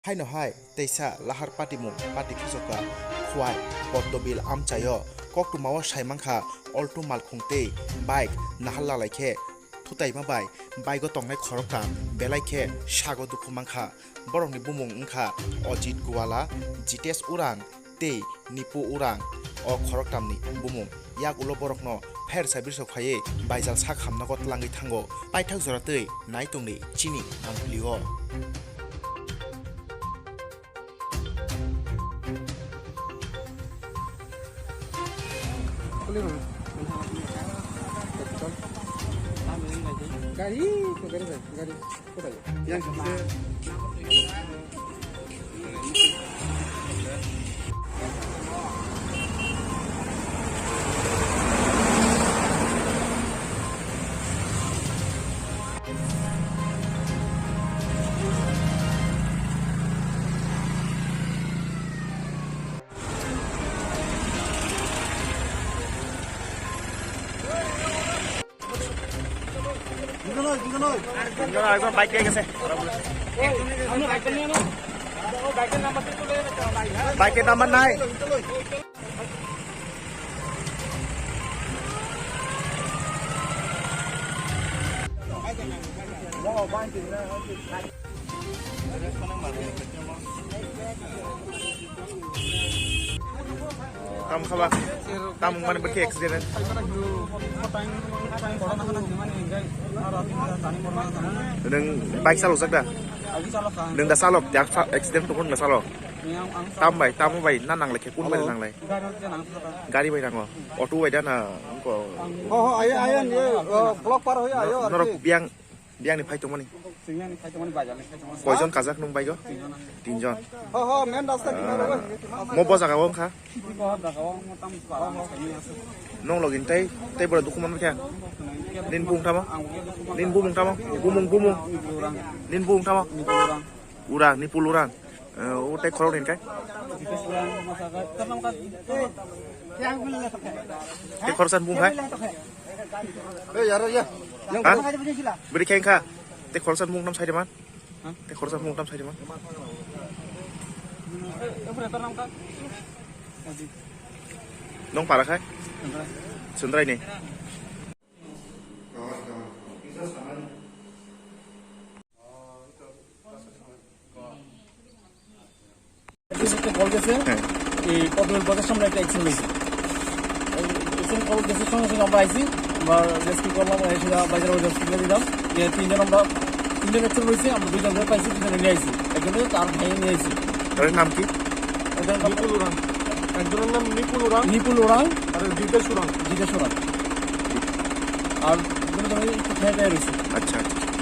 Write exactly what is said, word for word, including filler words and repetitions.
Haino hai teisa lahar patimung pati khusoka Khwai Poddobil amchaio koktwmao saimankha Alto malkhung tei bike nahal lalai khe thutaima bai bike o tongnai khoroktham belai khe sago dukhu mankha. Borokni bumung wngkha Ajit Gwala, Jitesh Urang tei Nipu Urang. O khoroktham ni bumung yak ulo borokno pher saibir sok phaiwi baijal sak hamnago tlangwi thango. Paithak jora twi nai tongdi chini Ampli o. Gari, gari, gari. দুজন, একজন বাইক নিয়ে গেছে। বাইকের নাম্বার নাই। Tam khaba. Tam mani bwkhe accident. Nung bike salok jak da? Nung da salok, jak sa-, accident tongkha nung da salok. Tam bai, tamo bai, na nanglai khe, kun bai nanglai? Gari bai nango. Auto bai da na, ko. Ho, ho, ayo, ayo, ni, eh, block par hoy, ayo, norok arki. Biang Biyang ni phai tongmani? Singya ni phai tongmani, bazar ni phai tongmani. Koijon kajak nung bike o? Tinjon. Tinjon. Ho, ho, main rasta di maro. Mo bo jaga o wngkha? Bo jaga o mo tam para mo kami ase. Nung login tai, tai bora dukhu manma khe? Nin bung tamo? Nin bumung tamo? Bumung, bumung. Nin bung tamo? Ura, Nipul Urang. Eh, o tei khorok ni kai? Tei khoroksa bung hai? Eh, yaro ya. Ha? Beri khe wngkha? Tei khoroksa bung tam sai de man? Ha? Tei khoroksa bung tam sai de man? Nung para khai? Sundrai ni. পুলিশকে কল গেছে, হ্যাঁ। এই পদ্মবিল বাজার সামনে একটা অ্যাক্সিডেন্ট হয়েছে। এই accident call গেছে, সঙ্গে সঙ্গে আমরা আইছি, আমরা রেস্কিউ করলাম, এসে বাজারে ওই হসপিটালে দিলাম। এ, তিনজন আমরা, তিনজন অ্যাক্সিডেন্ট হয়েছে, আমরা দুইজন ধরে পাইছি, দুইজন নিয়ে আইছি, একজন তার ভাই নিয়ে আইছি। তাদের নাম কি? একজনের নাম নিপুল ওরাং। একজনের নাম নিপুল ওরাং। নিপুল ওরাং। আর জিতেশ ওরাং। জিতেশ ওরাং। আর দুজনে একটু খেয়ে দেয় রয়েছে। আচ্ছা, আচ্ছা।